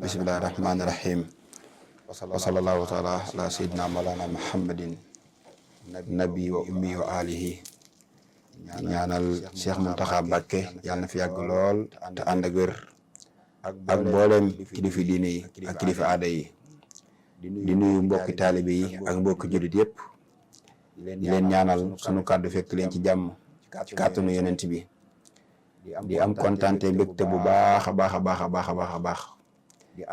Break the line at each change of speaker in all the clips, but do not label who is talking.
bismillahi rahmaani rahim wa sallallahu taala ala sayyidina mawlana muhammadin nabi wa ummi wa alihi di ñaanal Cheikh Mountakha Mbacké yàlla na fi yàgg lool te ànd ak wér ak mboolem kilifa diine yi ak kilifa aada yi di nuyu mbokki taalibe yi ak mbokki jullit yëpp di leen ñaanal sunu kàddu fekk leen ci jàmm ci kàttanu yonent bi di am kontante mbégte bu baax a baax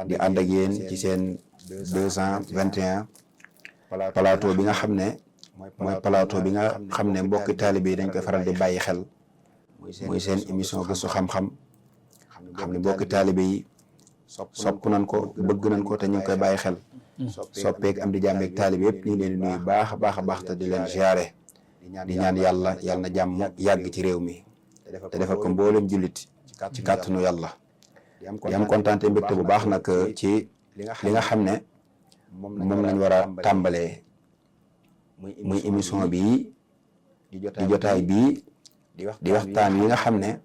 di ànd ak yéen ci seen 221 plateau bi nga xam ne mooy plateau bi nga xam ne mbokki taalibe yi dañ koy faral di bàyyi xel muy seen émission gëstu xam-xam xam ne mbokki taalibe yi sopp nañ ko bëgg nañ ko te ñu ngi koy bàyyi xel soppeek am di jàmbeek taalibe yëpp ñu ngi leen di nuyu baax a baax te di leen ziare di ñaan yàlla na jàmm yàgg ci réew mi te defal ko mboolem jullit ci kàttanu yàlla di am kontaan mbégte bu baax nag ci li nga xam ne moom lañ war a tàmbalee muy émission bi di jotaay bii di waxtaan yi nga xam ne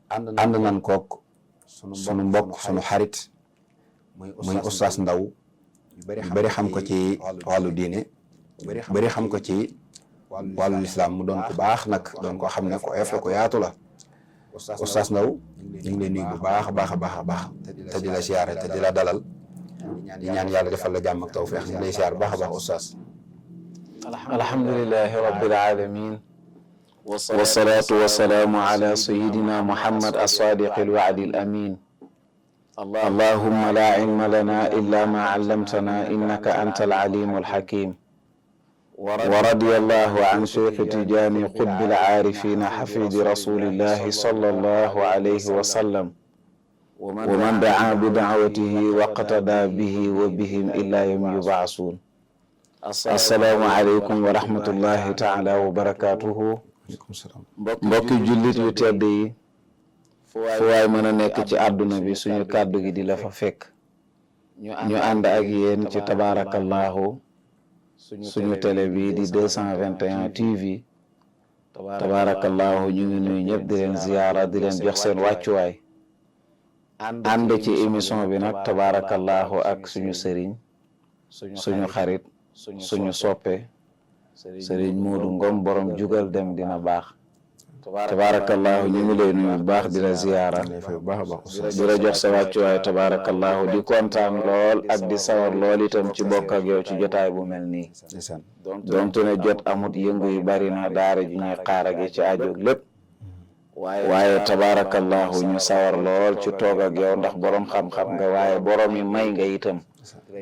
ànd nañ kook sunu mbokk sunu xarit muy Oustaz Ndaw ñu bëri xam ko ci wàllu diine bëri xam ko ci wàllu lislaam mu doon ku baax nag doon koo xam ne ko oyof la ko yaatu la Oustaz Ndaw ñu ngi leen nuyu bu baax a baax te di la siyaare te di la dalal di ñaan yàlla defal la jàmm ak tawfeex ñu lay siyaar bu baax a baax Oustaz.
alhamdulillahi rabbil alamin wasalaatu wasalaamu ala sayidina muhammad as-sadiq al-wa'di al-amin allahumma la ilma lana illa ma allamtana innaka anta al-alimu al-hakim ورضي الله عن شيخ تجاني قطب العارفين حفيد رسول الله صلى الله عليه وسلم ومن دعا بدعوته واقتدى به وبهم إلى يوم يبعثون السلام عليكم ورحمة الله تعالى وبركاته mbokki jullit yu tedd yi fu waay mën a nekk ci àdduna bi suñu kàddu gi di la fa fekk ñu ànd ak yéen ci tabarakallahu suñu télé bi di 221 TV tabarakallahu ñu ngi nuyu ñëpp di leen ziyaara di leen jox seen wàccuwaay ànd ci émission bi nag tabarakallahu ak suñu sëriñ suñu xarit suñu soppe sëriñ Moodu Ngom borom jugal dem dina baax tabarakallahu ñu ngi lay nuyu bu baax di la ziyaara di la jox sa wàccuwaay tabarakallahu di kontaan lool ak di sawar lool itam ci bokk ak yow ci jotaay bu mel nii donte ne jot amut yëngu yu bari na daara ju ñuy xaarage ci ajoog lépp waaye tabarakallahu ñu sawar lool ci toog ak yow ndax borom xam-xam nga waaye borom yi may nga itam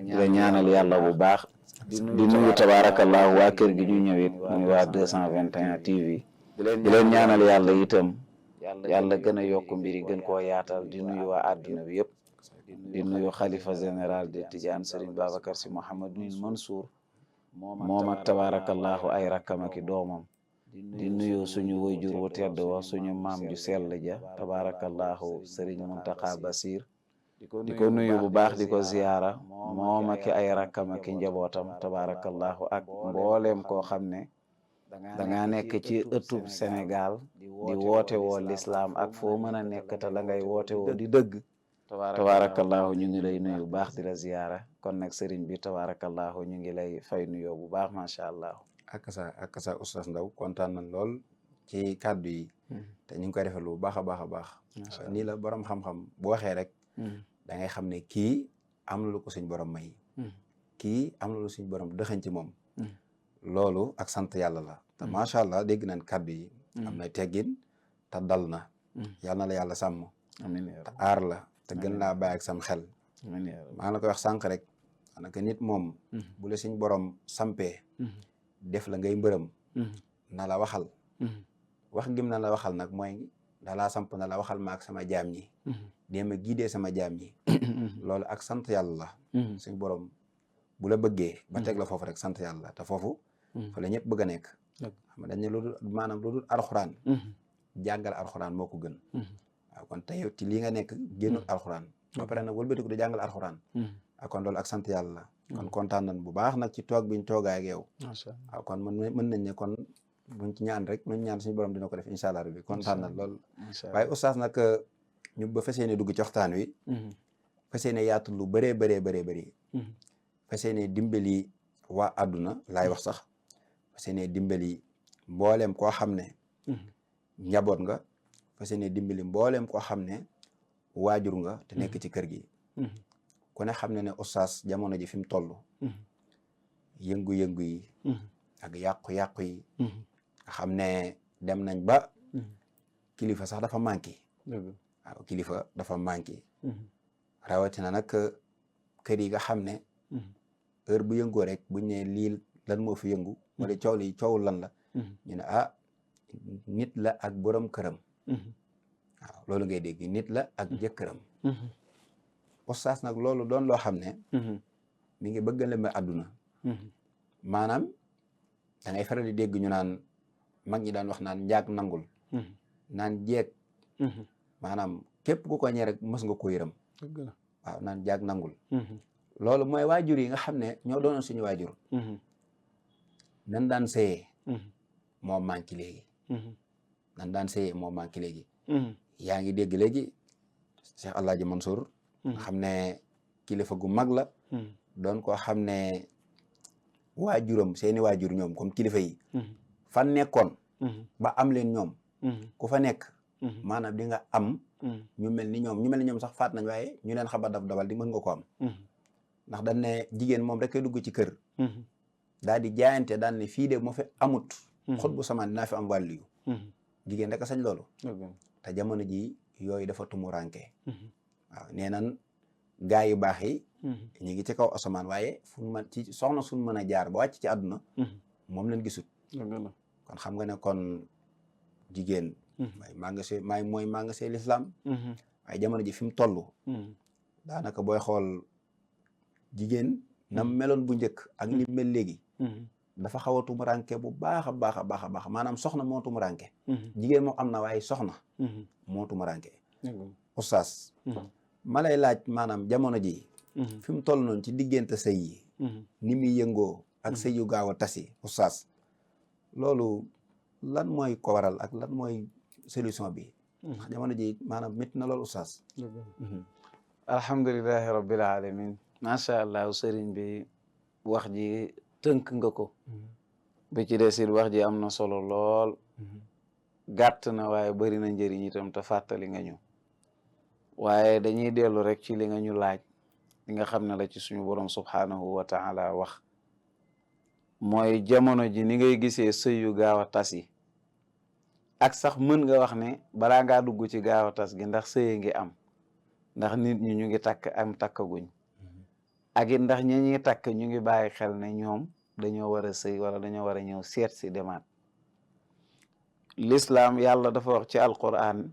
di la ñaanal yàlla bu baax di nuyu tabarakallahu waa kër gi ñu ñëwit muy waa 221 TV di leen ñaanal yàlla itam yàlla gën a yokk mbiri gën koo yaatal di nuyu waa àdduna bi yëpp di nuyu xalifa général de Tidiane Serigne Babacar Sy Mouhamadou Mansour moom ak tabarakallahu ay rakkam ak i doomam di nuyu suñu wayjur wu tedd wa suñu maam ju sell ja tabarakallahu Serigne Mountakha Bassir di ko nuyu bu baax di ko ziyaara moom ak ay rakkam ak i njabootam tabarakallahu ak mbooleem koo xam ne danga nekk ci ëttub Sénégal di woote woo lislaam ak foo mën a nekk te la ngay woote woo di dëgg tabarakallahu ñu ngi lay nuyu bu baax di la ziyaara kon nag sëriñ bi tabarakallahu ñu ngi lay fay nuyoo bu baax macha allah.
ak sa Oustaz Ndaw kontaan nañ lool ci kàddu yi te ñu ngi koy defal bu baax a baax nii la borom xam-xam bu waxee rek da ngay xam ne kii am na lu ko suñ borom may kii am na lu suñ borom dëxañ ci moom loolu ak sant yàlla la te macha allah dégg nañ kàddu yi am na teggin te dal na yàlla na la yàlla sàmm te aar la te gën laa bàyyi ak sam xel maa ngi la koy wax sànq rek anaka nit moom bu la suñ borom sampee def la ngay mbërëm na la waxal wax gim na la waxal nag mooy da laa samp na la waxal ma ak sama jaam ñi déema giidee sama jaam ñi loolu ak sant yàlla la suñ borom bu la bëggee ba teg la foofu rek sant yàlla te foofu fa la ñëpp bëgg a nekk xam nga dañ ne loolu maanaam loolu alxuraan jàngal alxuraan moo ko gën waaw kon tey ci lii nga nekk génnul alxuraan ba pare nag wëlbatiku di jàngal alxuraan kon loolu ak sant yàlla la kon kontaan nañ bu baax nag ci toog biñ toogaay ak yow waaw kon mën nañ ne kon buñ ci ñaan rek luñ ñaan suñu borom dina ko def incha allah rabbi kontaan nañ lool waaye oustaz nag ñu ba fas yéene dugg ci waxtaan wi fas yéene yaatu lu bëree bëri fas yéene dimbali waa àdduna laay wax sax fas yéene dimbali mbooleem koo xam ne njaboot nga fas yéene dimbali mbooleem koo xam ne waajur nga te nekk ci kër gi ku ne xam ne ne oustaz jamono ji fi mu toll yëngu-yëngu yi ak yàqu-yàqu yi nga xam ne dem nañ ba kilifa sax dafa manqué waaw kilifa dafa manqué rawatina nag kër yi nga xam ne heure bu yëngoo rek buñ ne lii lan moo fi yëngu wala coow li coowul lan la ñu ne ah nit la ak borom këram waaw loolu ngay dégg nit la ak jëkkëram oustaz nag loolu doon loo xam ne mi ngi bëgg lëmbe àdduna maanaam da ngay faral di dégg ñu naan mag ñi daan wax naan njaag nangul naan jeeg maanaam képp ku ko ñe rek mës nga ko yërëm waaw naan jaag nangul loolu mooy waajur yi nga xam ne ñoo doonoon suñu waajur nan daan sëyee moo manqué léegi nan daan sëyee moo manqué léegi yaa ngi dégg léegi Cheikh Alhaji Mansour nga xam ne kilifa gu mag la doon koo xam ne waajuram seeni waajur ñoom comme kilifa yi fan nekkoon ba am leen ñoom ku fa nekk maanaam di nga am ñu mel ni ñoom sax faat nañ waaye ñu leen xaba daf dabal di mën nga ko am ndax dañ ne jigéen moom rek kay dugg ci kër daal di jaayante daan ne fii de moo fi amut xut bu samaan dinaa fi am wàllu yu jigéen rek a sañ loolu te jamono ji yooyu dafa tumuranke waaw nee nan gaa yu baax yi ñu ngi ci kaw asamaan waaye fu mën ci soxna suñ mën a jaar ba wàcc ci àdduna moom lañ gisut kon xam nga ne kon jigéen mooy maa nga see lislaam waaye jamono ji fi mu toll daanaka booy xool jigéen na meloon bu njëkk ak ni mel léegi dafa xaw a tumuranke bu baax a baax a baax a baax maanaam soxna moo tumuranke jigéen moom am na waaye soxna moo tumuranke oustaz ma lay laaj maanaam jamono ji fi mu toll noonu ci diggante sëy yi ni muy yëngoo ak sëy yu gaaw a tasi oustaz loolu lan mooy ko waral ak lan mooy solution bi ndax jamono ji maanaam métti na loolu oustaz
alhamdulilahi rabbil alamin macha allah sëriñ bi wax ji tënk nga ko bi ci desit wax ji am na solo lool gàtt na waaye bari na njëriñ itam te fàttali nga ñu waaye dañuy dellu rek ci li nga ñu laaj li nga xam ne la ci suñu borom subhaanahu wa taala wax mooy jamono ji ni ngay gisee sëy yu gaaw a tas yi ak sax mën nga wax ne balaa ngaa dugg ci gaaw a tas gi ndax sëye ngi am ndax nit ñi ñu ngi takk am takkaguñ ak it ndax ñi ñuy takk ñu ngi bàyyi xel ne ñoom dañoo war a sëy wala dañoo war a ñëw seet si demaat l'islam yàlla dafa wax ci alquran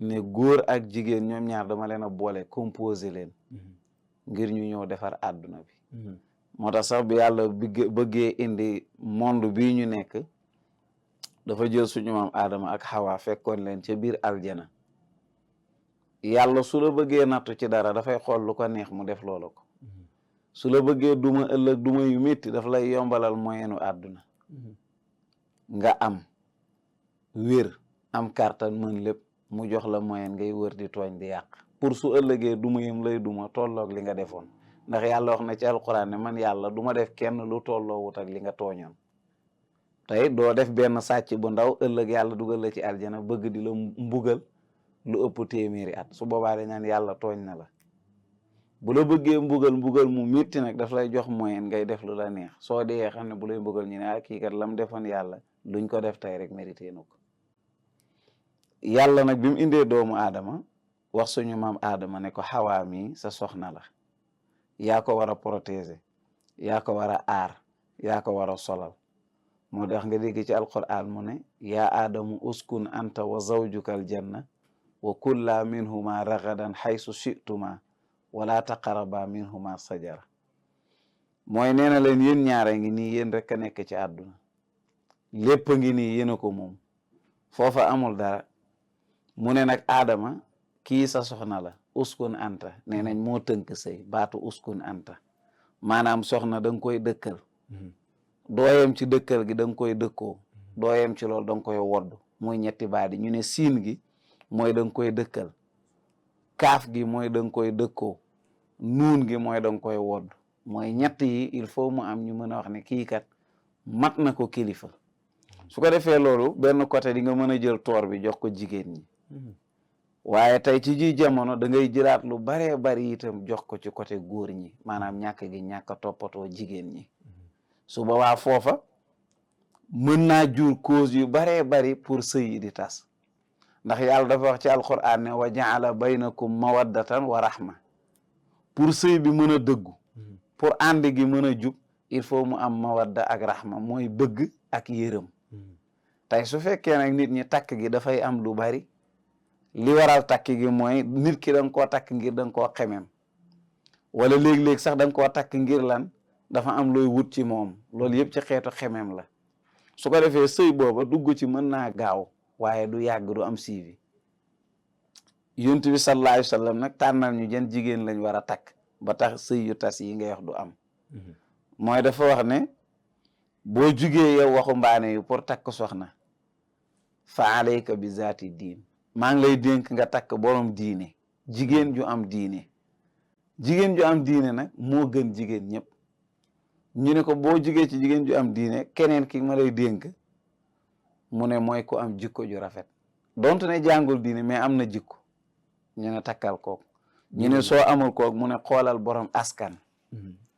ne góor ak jigéen ñoom ñaar dama leen a boole composé leen ngir ñu ñëw defar àdduna bi moo tax sax bi yàlla bëggee indi monde bii ñu nekk dafa jël suñu maam Adama ak Hawa fekkoon leen ca biir aljana yàlla su la bëggee nattu ci dara dafay xool lu ko neex mu def loola ko su la bëggee duma ëllëg duma yu métti daf lay yombalal moyenu àdduna nga am wér am kàttan mën lépp mu jox la moyen ngay wër di tooñ di yàq pour su ëllëgee duma yim lay duma tolloog li nga defoon ndax yàlla wax na ci alquran ne man yàlla du ma def kenn lu tolloo wut ak li nga tooñoon tey doo def benn sàcc bu ndaw ëllëg yàlla dugal la ci aljana bëgg di la mbugal lu ëpp téeméeri at su boobaa dañ naan yàlla tooñ na la bu la bëggee mbugal mu métti nag daf lay jox moyen ngay def lu la neex soo dee xam ne bu lay mbugal ñu ne ah kii kat lam defoon yàlla luñ ko def tey rek mérité na ko yàlla nag bi mu indee doomu aadama wax suñu maam aadama ne ko xawaa mi sa soxna la yaa ko war a protéger yaa ko war a aar yaa ko war a solal moo tax nga dégg ci alquran mu ne yaa aadamu uskun anta wa zawjuka aljanna wa kulla minhuma ragadan xaysu chituma wala taqaraba minhuma sajara mooy nee na leen yéen ñaare ngi nii yéen rek a nekk ci àdduna lépp ngi nii yéen a ko moom foofa amul dara mu ne nag aadama kii sa soxna la uskun anta nee nañ moo tënk sëy baatu uskun anta maanaam soxna da nga koy dëkkal dooyem ci dëkkal gi da nga koy dëkkoo dooyem ci loolu da nga koy wodd muy ñetti baat yi ñu ne siin gi mooy da nga koy dëkkal kaaf gi mooy da nga koy dëkkoo nuun gi mooy da nga koy wodd mooy ñett yi il faut mu am ñu mën a wax ne kii kat mat na ko kilifa su ko defee loolu benn côté di nga mën a jël toor bi jox ko jigéen ñi waaye tey ci ji jamono da ngay jëlaat lu baree bari itam jox ko ci côté góor ñi maanaam ñàkk gi ñàkk a toppatoo jigéen ñi su boobaa foofa mën naa jur cause yu baree bari pour sëy yi di tas ndax yàlla dafa wax ci alquran ne wa jaala baynakum mawaddatan wa rahma pour sëy bi mën a dëggu pour ànd gi mën a jub il faut mu am mawadda ak rahma mooy bëgg ak yërëm tey su fekkee nag nit ñi takk gi dafay am lu bari li waral takk gi mooy nit ki da nga koo takk ngir da nga koo xemem wala léeg-léeg sax da nga koo takk ngir lan dafa am looy wut ci moom loolu yëpp ci xeetu xemem la su ko defee sëy booba dugg ci mën naa gaaw waaye du yàgg du am suivi yonent bi sallallahu alayhi wa sallam nag tànnal ñu jan jigéen lañ war a takk ba tax sëy yu tas yi ngay wax du am mooy dafa wax ne boo jugee yow waxu mbaane yu pour takk soxna fa alayka bi zaati diin maa ngi lay dénk nga takk borom diine jigéen ju am diine jigéen ju am diine nag moo gën jigéen ñëpp ñu ne ko boo jugee ci jigéen ju am diine keneen ki ma lay dénk mu ne mooy ko am jikko ju rafet donte ne jàngul diine mais am na jikko ñu ne takkal kook ñu ne soo amul kook mu ne xoolal borom askan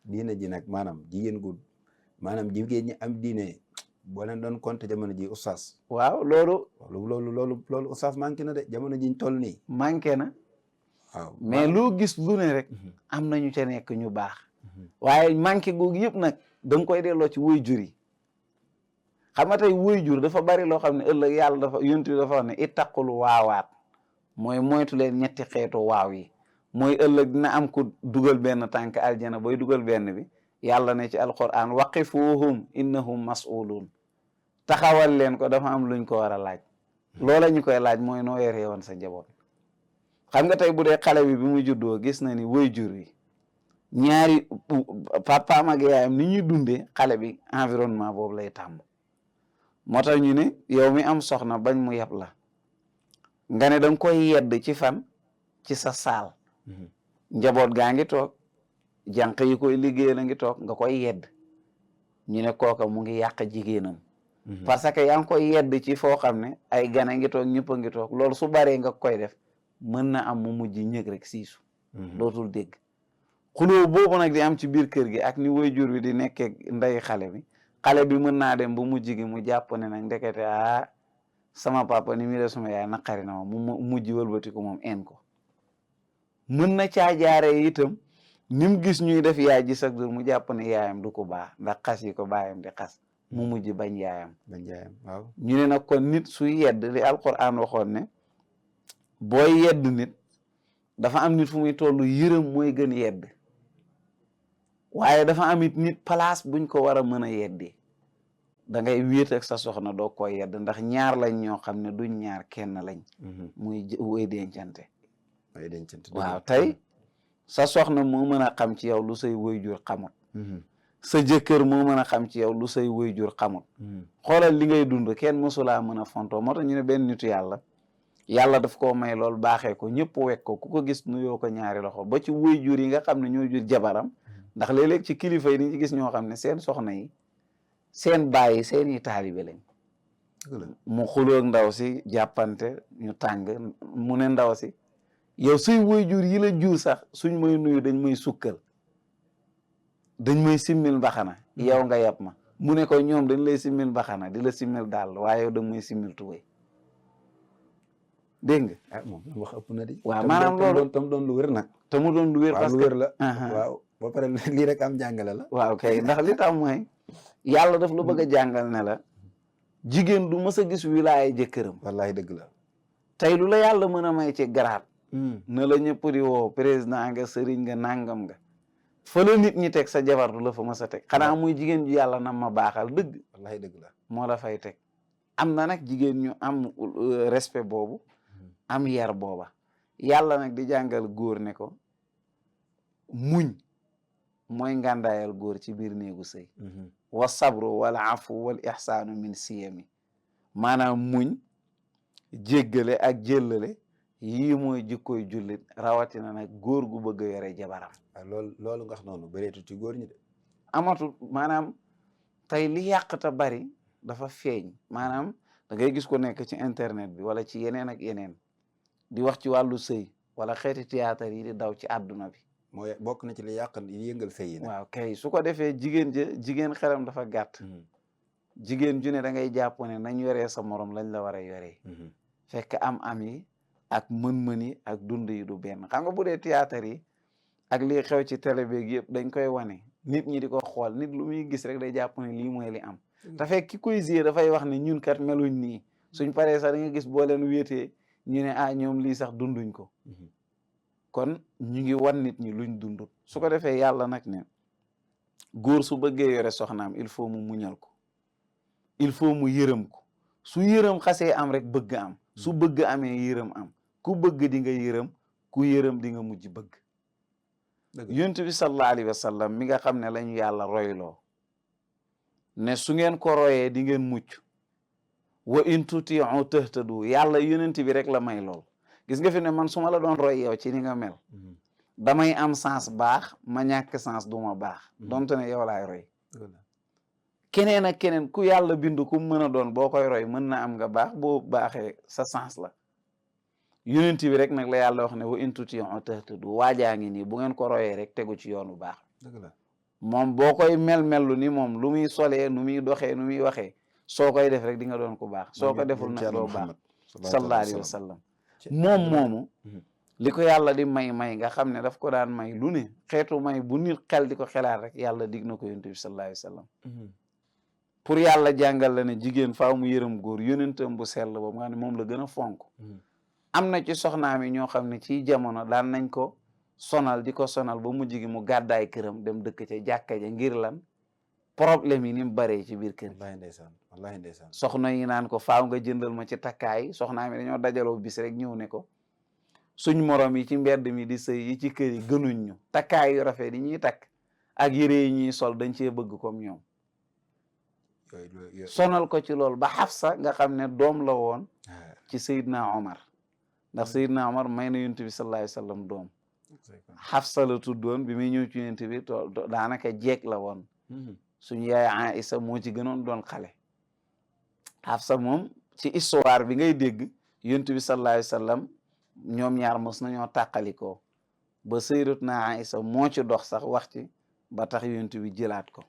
diine ji nag maanaam jigéen ñi am diine boo leen doon compter jamono ji oustaz
waaw loolu
oustaz manqué na de jamono jiñ toll nii
manqué na
waaw
mais loo gis lu ne rek am na ñu ca nekk ñu baax waaye manqué googu yëpp nag da nga koy delloo ci waajur yi xam nga tey waajur dafa bari loo xam ne ëllëg yàlla dafa yonent bi dafa wax ne ittaqul waawaat mooy moytu leen ñetti xeetu waaw yi mooy ëllëg dina am ku dugal benn tànk aljana booy dugal benn bi yàlla ne ci alquran waqifuhum innahum mas'ulun taxawal leen ko dafa am luñ ko war a laaj loola ñu koy laaj mooy noo yoree woon sa njaboot xam nga tey bu dee xale bi mu juddoo gis na ni waajur wi ñaari papaam ak yaayam ni ñuy dundee xale bi environnement boobu lay tàmm moo tax ñu ne yow mi am soxna bañ mu yeb la nga ne danga koy yedd ci fan ci sa saal njaboot gaa ngi toog jànq yi koy liggéey la ngi toog nga koy yedd ñu ne kooka mu ngi yàq jigéenam parce que yaa ngi koy yedd ci foo xam ne ay gana ngi toog ñëpp a ngi toog loolu su baree nga koy def mën na am mu mujj ñëg rek siisu dootul dégg xuloo boobu nag di am ci biir kër gi ak ni waajur bi di nekkee ndey xale bi mën naa dem ba mujj gi mu jàpp ne nag ndekete sama papa ni muy def sama yaay naqari na ma mu mujj wëlbati ko moom en ko mën na caa jaaree itam ni mu gis ñuy def yaay ji chaque jour mu jàpp ne yaayam du ko baax ndax xas yi ko baayam di xas mu mujj bañ yaayam
waaw
ñu ne nag kon nit suy yedd li alquran waxoon ne booy yedd nit dafa am nit fu muy toll yërëm mooy gën yedd waaye dafa am it nit place buñ ko war a mën a yeddi da ngay wéet ak sa soxna doo ko yedd ndax ñaar lañ ñoo xam ne duñ ñaar kenn lañ muy way dencante waaw tey sa soxna moo mën a xam ci yow lu say waajur xamut sa jëkkër moo mën a xam ci yow lu say waajur xamut xoolal li ngay dund kenn mosulaa mën a fontoo moo tax ñu ne benn nitu yàlla daf koo may lool baaxee ko ñëpp wekk ko ku ko gis nuyoo ko ñaari loxo ba ci waajur yi nga xam ne ñoo jur jabaram ndax léeg-léeg ci kilifa yi dañ ci gis ñoo xam ne seen soxna yi seen baay yi seen i taalibe lañ mu xuloog ndaw si jàppante ñu tàng mu ne ndaw si yow suy waajur yi la jur sax suñ may nuyu dañ may sukkal dañ may simmil mbaxana yow nga yab ma mu ne ko ñoom dañ lay simmil mbaxana di la simmil daal waaye yow da may simmil tubéy dégg nga
moom wax ëpp na di
waaw maanaam loolu
tam doon lu wér nag
te mu doon lu wér parce que
lu wér la waaw ba pare lii rek am jàngale la
waaw kay ndax li tax mooy yàlla daf la bëgg a jàngal ne la jigéen du mës a gis wilaaya jëkkëram
wallahi dëgg la
tey lu la yàlla mën a may ci garaat na la ñëpp di woo président nga sëriñ nga nangam nga fa la nit ñi teg sa jabar du la fa mës a teg xanaa muy jigéen ju yàlla na ma baaxal dëgg
wallahi dëgg la
moo la fay teg am na nag jigéen ñu am respect boobu am yar booba yàlla nag di jàngal góor ne ko muñ mooy ngàndaayal góor ci biir néegu sëy wa sabru wal afu wal ihsaanu min siyami maanaam muñ jéggale ak jéllale yii mooy jikkoy jullit rawatina nag góor gu bëgg a yore jabaram.
loolu nga wax noonu bëreetu ci góor ñi de.
amatul maanaam tey li yàq te bari dafa feeñ maanaam da ngay gis ko nekk ci internet bi wala ci yeneen ak yeneen di wax ci wàllu sëy wala xeeti théâtre yi di daw ci àdduna bi.
mooy bokk na ci li yàq li yëngal sëy yi nag.
waaw kay su ko defee jigéen xelam dafa gàtt. jigéen ju ne da ngay jàpp ne nañ yoree sa morom lañ la war a yoree. fekk am yi ak mën-mën yi ak dund yi du benn xam nga bu dee théâtre yi ak lii xew ci télé beeg yëpp dañ koy wane nit ñi di ko xool nit lu muy gis rek day jàpp ne lii mooy li am. te fekk ki koy gisee dafay wax ne ñun kat meluñ nii suñ paree sax da nga gis boo leen wéetee ñu ne ñoom lii sax dunduñ ko. kon ñu ngi wan nit ñi luñ dundut su ko defee yàlla nag ne góor su bëggee yore soxnaam il faut mu muñal ko il faut mu yërëm ko su yërëm xasee am rek bëgg am su bëgg amee yërëm am ku bëgg di nga yërëm ku yërëm di nga mujj bëgg. yonent bi sallallahu alayhi wa sallam mi nga xam ne lañu yàlla royloo ne su ngeen ko royee di ngeen mucc wa in tuti'u tahtadu yàlla yonent bi rek la may lool. gis nga fi ne man su ma la doon roy yow ci ni nga mel damay am sens baax ma ñàkk sens du ma baax donte ne yow laay roy keneen ak keneen ku yàlla bindu ku mën a doon boo koy roy mën na am nga baax boo baaxee sa sens la yonent bi rek nag la yàlla wax ne wa in tuti'u tahtadu waajaa ngi nii bu ngeen ko royee rek tegu ci yoonu baax moom boo koy mel-mellu ni moom lu muy solee nu muy doxee nu muy waxee soo koy def rek di nga doon ku baax soo ko deful nag doo baax sallallahu alayhi wa sallam moom moomu li ko yàlla di may nga xam ne daf ko daan may lu ne xeetu may bu nit xel di ko xelaat rek yàlla dig na ko yonent bi sallallahu alayhi wa sallam pour yàlla jàngal la ne jigéen faaw mu yërëm góor yonentam bu sell boobu nga xam ne moom la gën a fonk am na ci soxnaam yi ñoo xam ne ci jamono daan nañ ko sonal di ko sonal ba mujj gi mu gàddaay këram dem dëkk ca jàkka ja ngir lan problème yi ni mu baree ci biir kër
wallahi ndeysaan
soxna yi naan ko faaw nga jëndal ma ci takkaay soxnaa mi dañoo dajaloo bis rek ñëw ne ko suñ morom yi ci mbedd mi di sëy yi ci kër yi gënuñ ñu takkaay yu rafet yi ñuy takk ak yére yi ñuy sol dañ cee bëgg comme ñoom sonal ko ci loolu ba Xafsa nga xam ne doom la woon ci Seydina Omar ndax Seydina Omar may na yonent bi sallallahu alayhi wa sallam doom Xafsa la tuddoon bi muy ñëw ci yonent bi daanaka jeeg la woon suñu yaay Aïssa moo ci gënoon doon xale Xafsa moom ci histoire bi ngay dégg yonent bi sallallahu alayhi wa sallam ñoom ñaar mos nañoo tàqalikoo ba Sayyidatuna Aïssa moo ci dox sax wax ci ba tax yonent bi jëlaat ko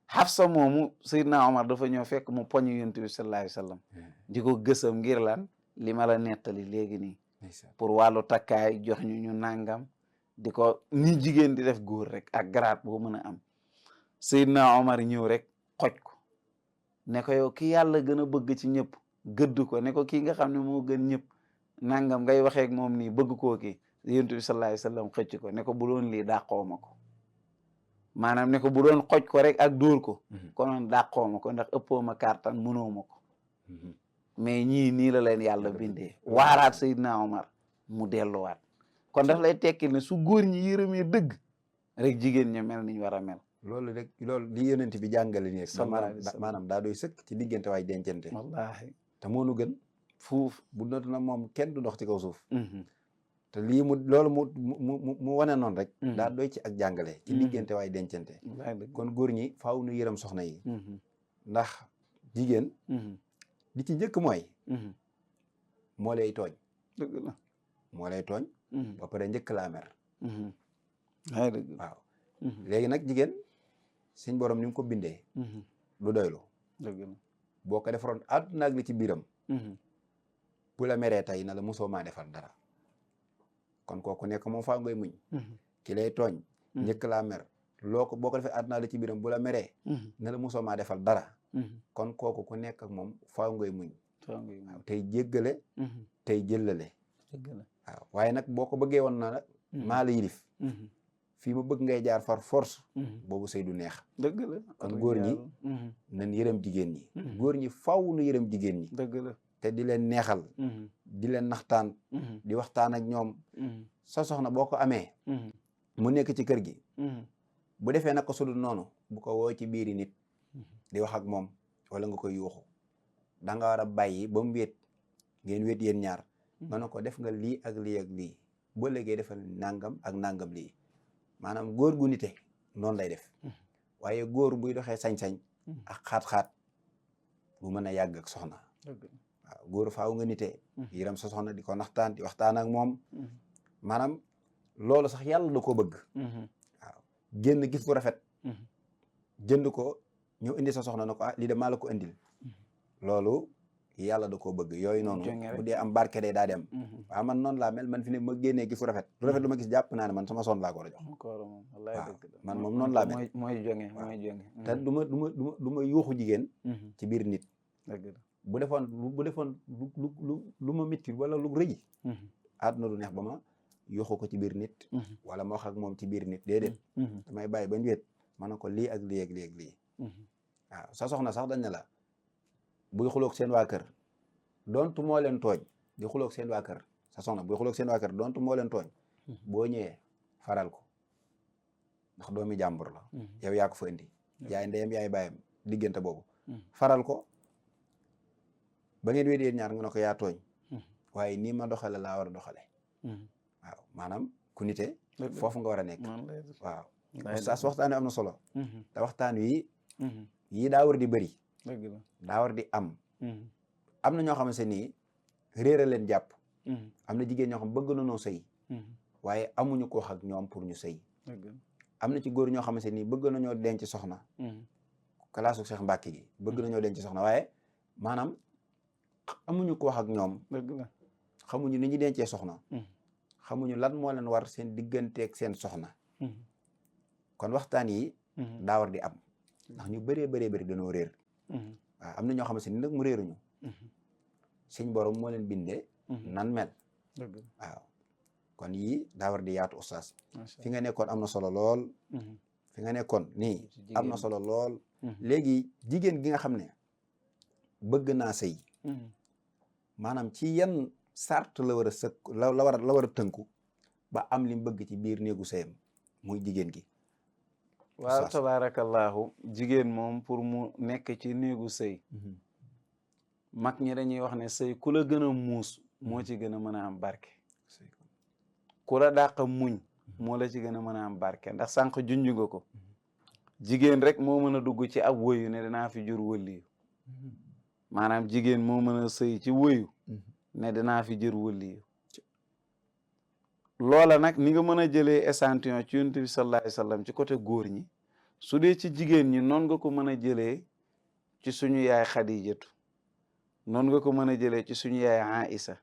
Xafsa moomu Seydina Omar dafa ñëw fekk mu poñ yonent bi sallallahu alayhi wa sallam di ko gësam ngir lan li ma la nettali léegi nii pour wàllu takkaay jox ñu nangam di ko ni jigéen di def góor rek ak garaat boo mën a am Seydina Omar ñëw rek xoj ko ne ko yow ki yàlla gën a bëgg ci ñëpp gëdd ko ne ko kii nga xam ne moo gën ñëpp nangam ngay waxeek moom nii bëgg koo kii yonent bi sallallahu alayhi wa sallam xëcc ko ne ko bu doon lii dàqoo ma ko maanaam ne ko bu doon xoj ko rek ak dóor ko konoon dàqoo ma ko ndax ëppoo ma kartan mënoo ma ko mais ñii nii la leen yàlla bindee waaraat Seydina Omar mu delluwaat kon daf lay tekkil ne su góor ñi yërëmee dëgg rek jigéen ña mel niñ war a mel
loolu rek loolu li yonent bi jàngale nii rek maanaam daa doy sëkk ci diggante waay dencante
wallaahi
te moonu gën
fuuf
bu not na moom kenn du dox ci kaw suuf te lii loolu mu wane noonu rek daa doy ci ak jàngale ci diggante waay dencante kon góor ñi faaw nu yërëm soxna yi ndax jigéen li ci njëkk mooy moo lay tooñ
dëgg la
moo lay tooñ ba pare njëkk laa mer waaw
Mhm.
léegi nag jigéen suñ borom ni mu ko bindee du doylu
dëgg la
boo ko defaroon àdduna ak li ci biiram
Mhm.
bu la meree tey na la mosoo maa defal dara kon kooku nekk moom faa ngay muñ
Mhm.
ki lay tooñ njëkk laa mer loo ko boo ko defee àdduna ak li ci biiram bu la meree
Mhm.
na la mosoo maa defal dara
Mhm.
kon kooku ku nekk ak moom faa ngay muñ
Faa ngay muñ.
waaw tey jéggale
Mhm.
tey jëllale
dëgg la
waaw waaye nag boo ko bëggee woon na nag maa la yilif
Mhm.
fii ma bëgg ngay jaar far force
Mhm.
boobu sëy du neex
dëgg la
kon góor ñi
Mhm.
nañ yërëm jigéen ñi
Mhm.
góor ñi faw nu yërëm jigéen ñi
dëgg la
te di leen neexal
Mhm.
di leen naxtaan
Mhm.
di waxtaan ak ñoom
Mhm.
sa soxna boo ko amee
Mhm.
mu nekk ci kër gi
Mhm.
bu defee naka sudul noonu bu ko woo ci biiri nit
Mhm.
di wax ak moom wala nga koy yuuxu da nga war a bàyyi ba mu wéet ngeen wéet yéen ñaar nga ne ko def nga lii ak lii ak lii boo léegi defal nangam ak nangam lii maanaam góor gu nite noonu lay def waaye góor buy doxee sañ-sañ ak xaat-xaat bu mën a yàgg ak soxna waaw góor faaw nga nite yiram sa soxna di ko naxtaan di waxtaan ak moom maanaam loolu sax yàlla da koo bëgg waaw génn gis bu rafet jënd ko ñëw indi sa soxna na ko lii de maa la ko indil loolu yàlla da koo bëgg yooyu noonu bu dee am barke day daa dem waaw man noonu laa mel man fi ne ma génnee gis fu rafet lu rafet lu ma gis jàpp naa ne man sama son laa ko war a jox waaw man moom noonu laa mel
mooy jonge
te du ma yuuxu jigéen ci biir nit bu defoon lu ma métti wala lu rëji àdduna du neex ba ma yuuxu ko ci biir nit wala ma wax ak moom ci biir nit déedéet damay bàyyi bañ wéet ma ne ko lii ak lii ak lii ak lii waaw sa soxna sax dañ ne la buy xuloog seen waa kër dontu moo leen tooñ di xuloog seen waa kër sa soxna buy xuloog seen waa kër dontu moo leen tooñ boo ñëwee faral ko ndax doomi jàmbur la yow yaa ko fa indi yaay ndeyam yaay bàyyam diggante boobu faral ko ba ngeen wéet yéen ñaar nga ne ko yaa tooñ waaye nii ma doxale laa war a doxale waaw maanaam ku nite foofu nga war a nekk waaw oustaz waxtaan wi am na solo te waxtaan wi yii daa war di bëri daa war di am na ñoo xamante ni réer leen jàpp am na jigéen ñoo xam bëgg na noo sëy waaye amuñu ko wax ak ñoom pour ñu sëy am na ci góor ñoo xamante ni bëgg nañoo denc soxna kalaasu Cheikh Mbacke gi bëgg nañoo denc soxna waaye maanaam amuñu ko wax ak ñoom xamuñu ni ñu dencee soxna xamuñu lan moo leen war seen digganteeg seen soxna kon waxtaan yi daa war di am ndax ñu bëree bëri dañoo réer waaw am na ñoo xamante ni nag mu réeruñu suñ borom moo leen bindee nan mel waaw kon yii daa war di yaatu oustaz fi nga nekkoon am na solo lool fi nga nekkoon nii am na solo lool léegi jigéen gi nga xam ne bëgg naa sëy maanaam ci yan sart la war a sëkk la war a tënku ba am li mu bëgg ci biir néegu sëyam muy jigéen gi
waaw tabarakallahu jigéen moom pour mu nekk ci néegu sëy mag ñi dañuy wax ne sëy ku la gën a muus moo ci gën a mën a am barke ku la dàq muñ moo la ci gën a mën a am barke ndax sànq junj nga ko jigéen rek moo mën a dugg ci ab woyu ne dinaa fi jur wëliyu maanaam jigéen moo mën a sëy ci woyu ne dinaa fi jur wëliyu loola nag ni nga mën a jëlee échantillon ci yonent bi sallallahu alayhi wa sallam ci côté góor ñi su dee ci jigéen ñi noonu nga ko mën a jëlee ci suñu yaay Xadijatu noonu nga ko mën a jëlee ci suñu yaay Aïsa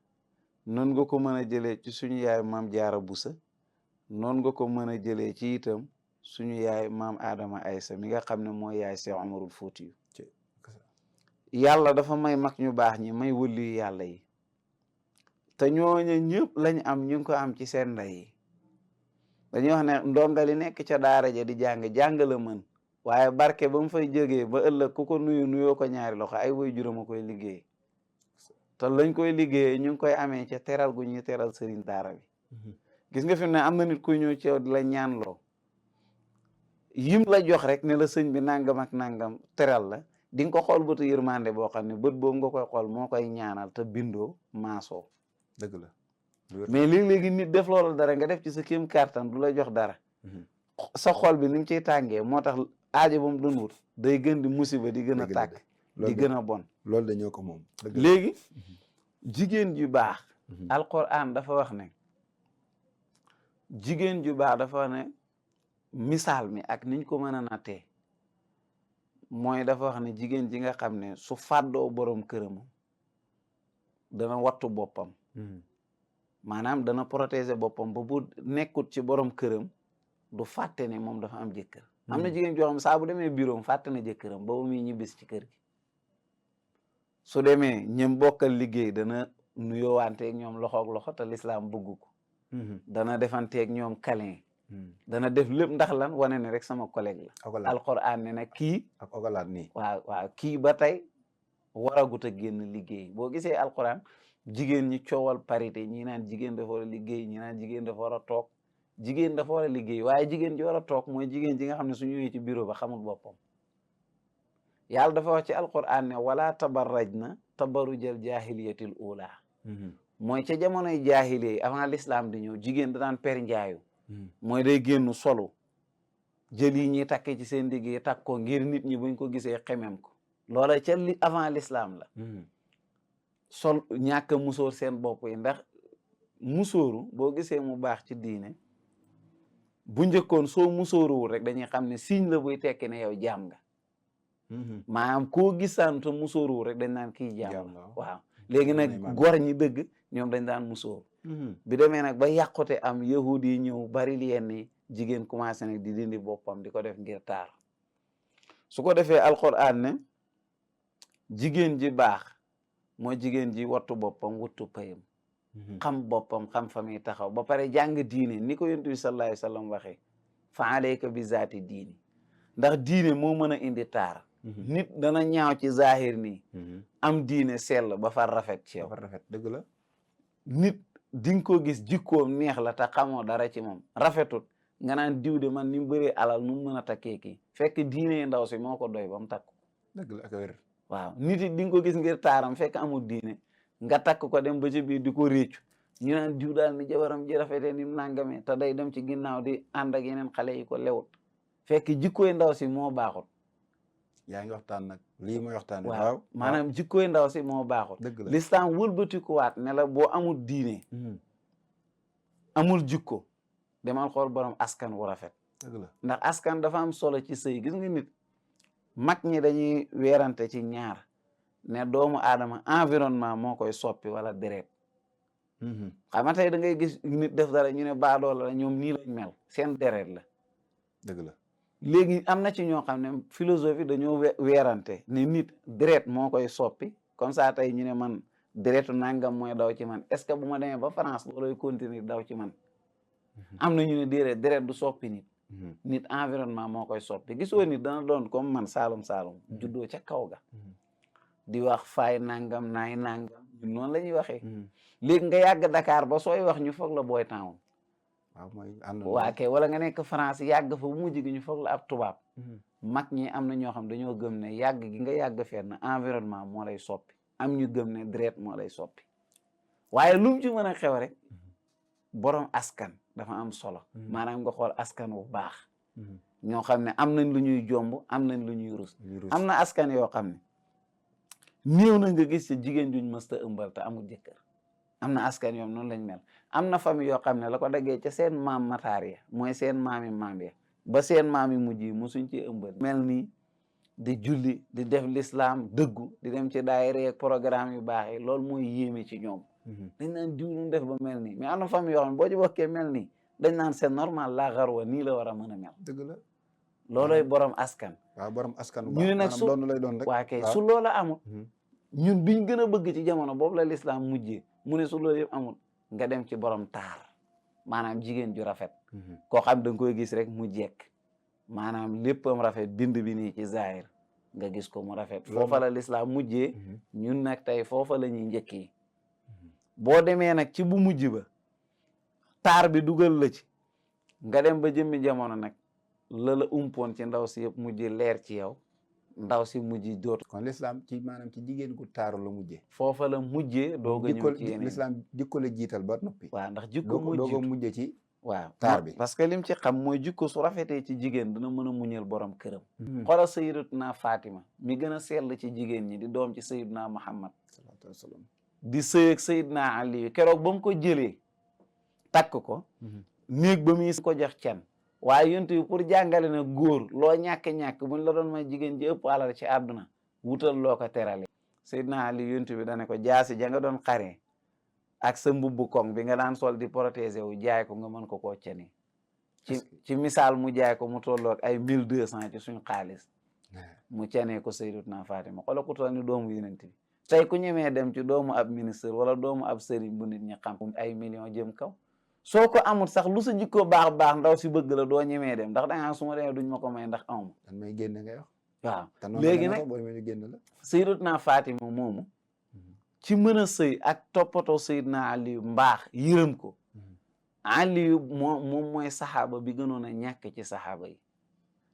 noonu nga ko mën a jëlee ci suñu yaay maam Jaara Busa noonu nga ko mën a jëlee ci itam suñu yaay maam Adama Aysa mi nga xam ne mooy yaay Seex Umarul Fuutiyu yàlla dafa may mag ñu baax ñi may wëliyu yàlla yi te ñooñu ñëpp lañ am ñu ngi ko am ci seen ndey yi dañuy wax ne ndongali nekk ca daara ja di jàng la mën waaye barke ba mu fay jógee ba ëllëg ku ko nuyoo ko ñaari loxo ay way juróom a koy liggéey te lañ koy liggéey ñu ngi koy amee ca teral gu ñuy teral sëriñ daara bi gis nga fi mu ne am na nit kuy ñëw ci yow di la ñaanloo yim la jox rek ne la sëñ bi nangam ak nangam teral la di nga ko xool bëtu yërmande boo xam ne bët boobu nga koy xool moo koy ñaanal te bindoo maasoo
dëgg la
mais léegi-léegi nit def loolu dara nga def ci sa kéem kàttan du la jox dara sa xol bi ni mu ciy tàngee moo tax aajo ba mu doon wut day gën di musiba di gën a tàkk di gën a bon
loolu dañoo ko moom
léegi jigéen ju baax alquran dafa wax ne jigéen ju baax dafa wax ne misaal mi ak niñ ko mën a nattee mooy dafa wax ne jigéen ji nga xam ne su fàddoo borom këram dana wattu boppam maanaam dana protéger boppam ba bu nekkut ci borom këram du fàtte ne moom dafa am jëkkër am na jigéen joo xam saa bu demee bureau fàtte na jëkkëram ba muy ñibbis ci kër gi su demee ñëm bokkal liggéey dana nuyoowanteeg ñoom loxoog loxo te lislaam bëgg ko dana defanteeg ñoom câlin dana def lépp ndax lan wane ne rek sama collègue la alquran ne nag kii
ak ogalaat nii
waaw kii ba tey waragut a génn liggéey boo gisee alquran jigéen ñi coowal parité ñi naan jigéen dafa war a liggéey ñi naan jigéen dafa war a toog jigéen dafa war a liggéey waaye jigéen ji war a toog mooy jigéen ji nga xam ne su ñëwee ci bureau ba xamul boppam yàlla dafa wax ci alquran ne wala tabarrajna tabarrujal jahiliyatil ula mooy ca jamonoy jaahili avant l'islam di ñëw jigéen da daan per njaayu mooy day génn solu jël yi ñuy takke ci seen digg yi takk ko ngir nit ñi buñ ko gisee xemem ko loola ca avant l'islam la sol ñàkk a musóor seen bopp yi ndax musóoru boo gisee mu baax ci diine bu njëkkoon soo musóoruwul rek dañuy xam ne signe la buy tekki ne yow jaam nga maanaam koo gisaan te musóoruwul rek dañ naan kii jaam la waaw léegi nag gor ñi dëgg ñoom dañ daan musóor bi demee nag ba yàqute am yahudi yi ñëw bari li yenn jigéen commencé nag di dindi boppam di ko def ngir taar su ko defee alquran ne jigéen ji baax mooy jigéen ji wattu boppam wattu payam xam boppam xam fa muy taxaw ba pare jàng diine ni ko yonent bi sallallahu alayhi wa sallam waxee fa alayka bi zaati diini ndax diine moo mën a indi taar nit dana ñaaw ci zahir nii am diine sell ba far rafet ci yow
rafet dëgg la
nit di nga ko gis jikkoom neex la te xamoo dara ci moom rafetut nga naan diw de man ni mu bëree alal nu mu mën a takkee kii fekk diine ndaw si moo ko doy ba mu takk
dëgg la ak wér
waaw nit it di nga ko gis ngir taaram fekk amul diine nga takk ko dem ba ci biir di ko réccu ñu naan diw daal ni jabaram ji rafetee ni mu nangamee te day dem ci ginnaaw di ànd ak yeneen xale yi ko lewut fekk jikkooy ndaw si moo baaxut
yaa ngi waxtaan nag lii mooy waxtaan
waaw maanaam jikkooy ndaw si moo baaxut
dëgg la
lislaam wëlbatikuwaat ne la boo amul diine amul jikko demal xool borom askan wu rafet
dëgg la
ndax askan dafa am solo ci sëy gis nga nit mag ñi dañuy weerante ci ñaar ne doomu aadama environnement moo koy soppi wala deret xam nga tey da ngay gis nit def dara ñu ne baadoola la ñoom nii lañ mel seen deret la
dëgg la
léegi am na ci ñoo xam ne philosophie dañoo weerante ne nit deret moo koy soppi comme ça tey ñu ne man deretu nangam mooy daw ci man est-ce que bu ma demee ba France looloy continuer daw ci man am na ñu ne déedéet deret du soppi nit nit environnement moo koy soppi gisoo nit dana doon comme man Saalum juddoo ca kaw ga di wax faay nangam naay nangam ñun noonu la ñuy waxee léegi nga yàgg Dakar ba sooy wax ñu foog la boy town
waaw mooy ànd
waa kay wala nga nekk France yàgg fa bu mujj gi ñu foog la ab tubaab mag ñi am na ñoo xam dañoo gëm ne yàgg gi nga yàgg fenn environnement moo lay soppi am ñu gëm ne deret moo lay soppi waaye lu mu ci mën a xew rek borom askan dafa am solo maanaam nga xool askan wu baax ñoo xam ne am nañ lu ñuy jomb am nañ lu ñuy rus am na askan yoo xam ne néew na nga gis ci jigéen juñ mësta ëmbal te amul jëkkër am na askan yoom noonu lañ mel am na famille yoo xam ne la ko daggee ca seen maam mataar ya mooy seen maami maam ya ba seen maami mujj yi musuñ ci ëmbal mel nii di julli di def l'islam dëggu di dem ci daayira ak programme yu baax yi loolu mooy yéeme ci ñoom dañ naan diw nu def ba mel nii mais am na famille yoo xam ne boo ci bokkee mel nii dañ naan c'est normal la xarwa nii la war a mën a mel
dëgg la
looloy borom askan
waaw borom askan
ñu ne nag su
doon lay doon rek
waa kay su loola amul ñun biñ gën a bëgg ci jamono boobu la l'islam mujjee mu ne su loolu yëpp amul nga dem ci borom taar maanaam jigéen ju rafet koo xam da nga koy gis rek mu jekk maanaam léppam rafet bind bi nii ci zahir nga gis ko mu rafet foofa la l'islam mujjee ñun nag tey foofa la ñuy njëkkee boo demee nag ci bu mujj ba taar bi dugal la ci nga dem ba jëmmi jamono nag la umpoon ci ndaw si yëpp mujj leer ci yow ndaw si mujj dootu
kon l'islam ci maanaam ci jigéen gu taaru la mujjee
foofa la mujjee doog a ñëw ci yeneen
l'islam jikko la jiital ba noppi
waaw ndax jikko
doog a mujjee ci
waaw
taar bi
parce que lim ci xam mooy jikko su rafetee ci jigéen dina mën a muñal borom këram xoolal sayyidatuna Fatima mi gën a sell ci jigéen ñi di doom ci sayyiduna Muhammad
sallallahu alayhi wa sallam
di sëy ak sayyiduna Ali keroog ba mu ko jëlee takk ko néeg ba muy ko jox can waaye yonent bi pour jàngale na góor loo ñàkk-ñàkk buñ la doon may jigéen ji ëpp alal ci àdduna wutal loo ko terale sayyiduna Ali yonent bi dane ko jaasi ja nga doon xaree ak sa mbubbu koŋ bi nga daan sol di protéger wu jaay ko nga mën ko koo ceni ci misaal mu jaay ko mu tolloog ay 1200 ci suñ xaalis mu cenee ko sayyidatuna Fatima xoolal ku toll ni doomu yonent bi tey ku ñemee dem ci doomu ab ministre wala doomu ab sëriñ bu nit ñi xam ay millions jëm kaw soo ko amul sax lu sa jikko baax baax ndaw si bëgg la doo ñemee dem ndax dangaa su ma demee duñ ma ko may ndax amuma
dan may génne ngay wax
waaw
léegi nag boo demee ñu génn la
sayyidatuna Fatima moomu ci mën a sëy ak toppatoo Seydina Aliyu mbaax yërëm ko Aliyu moom mooy saxaaba bi gënoon a ñàkk ci saxaaba yi